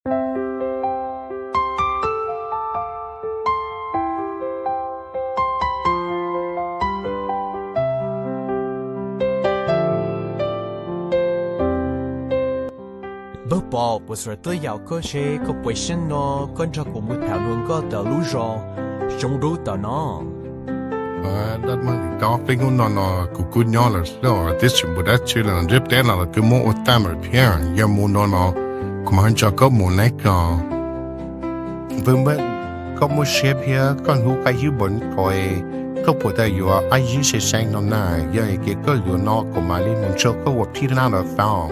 Npawg Pov, puas xav tuaj yaum koj seb koj puas siab nrog koj nrog kuv mus tham hluas nkauj tom lub zos Zoov Dub tom no? Dab Meej, peb hnub no no kuv kuj nyob lawm xwb os, twb tsis mus dab tsi li, ntiaj teb no los twb muab ua tag lawm thiab. Yog mus no no kuv mam nrog koj mus neb ko. Npawg Meej, koj muaj siab thiab koj hlub Qab Zib npaum no, koj puas tau yuav Qab Zib seev seev no na? Yog tias koj yuav no kuv mam li mus nrog koj ua phij laj los tau.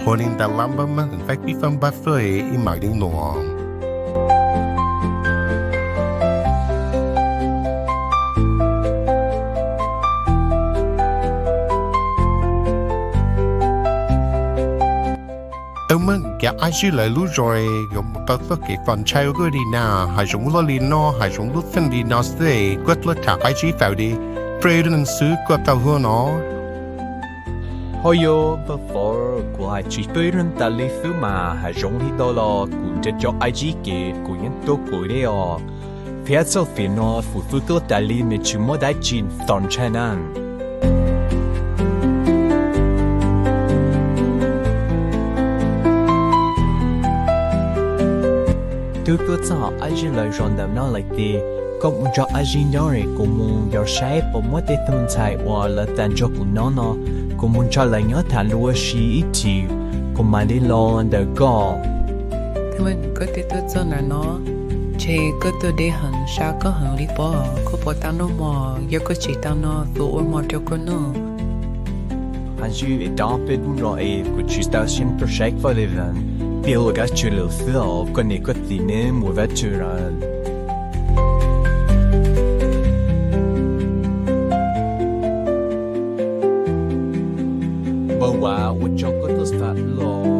Ua li ntawd los Npawg Meej, faib pib fab npab fab ib mam li mus. Npawg Meej, kev Qab Zib lawv lub zos yuav mus tau txoj kev txaus ntshai ua luaj li na, hav zoov loj li no, hav zoov lub txheej li no xwb, koj tuaj tham Qab Zib tau li peb lub neej xwb koj tau luag no. Ho yog Npawg Pov, kuv hais tsis tuaj ib leeg tas li xwb mas, hav zoov li no los kuv nrhiav cov Qab Zib ces kuv yeej tuaj kuv li os. Thiab txoj kev no kuv tuaj tuaj tas li nws tsis muaj dab tsi txaus ntshai na. Twb tuaj txog Qab Zib lawv zos ntawm no lawm ces koj mus nrog Qab Zib nyob es kuv mus yos saib puas muaj tej tug ntxhais uas lawv tas nrog kuv nyob no, kuv mus nrog lawv nyob tham lus ua si ib chim, kuv mam li los ntawm koj. Koj twb tuaj txog ntawm no, ntshe koj tuaj deb heev, sab koj heev li pob. Koj puas tau noj mov? Yog koj tsis tau no, kuv ua mov rau koj noj. Qab Zib, es rov peb hnub no es kuv tsis tau siab tuaj saib koj li lawm, tiag ua dab tsi lawm xwb os, koj niam koj txiv neb mus dab tsi lawm? Npawg Vas, ua tsaug koj tuaj xav los.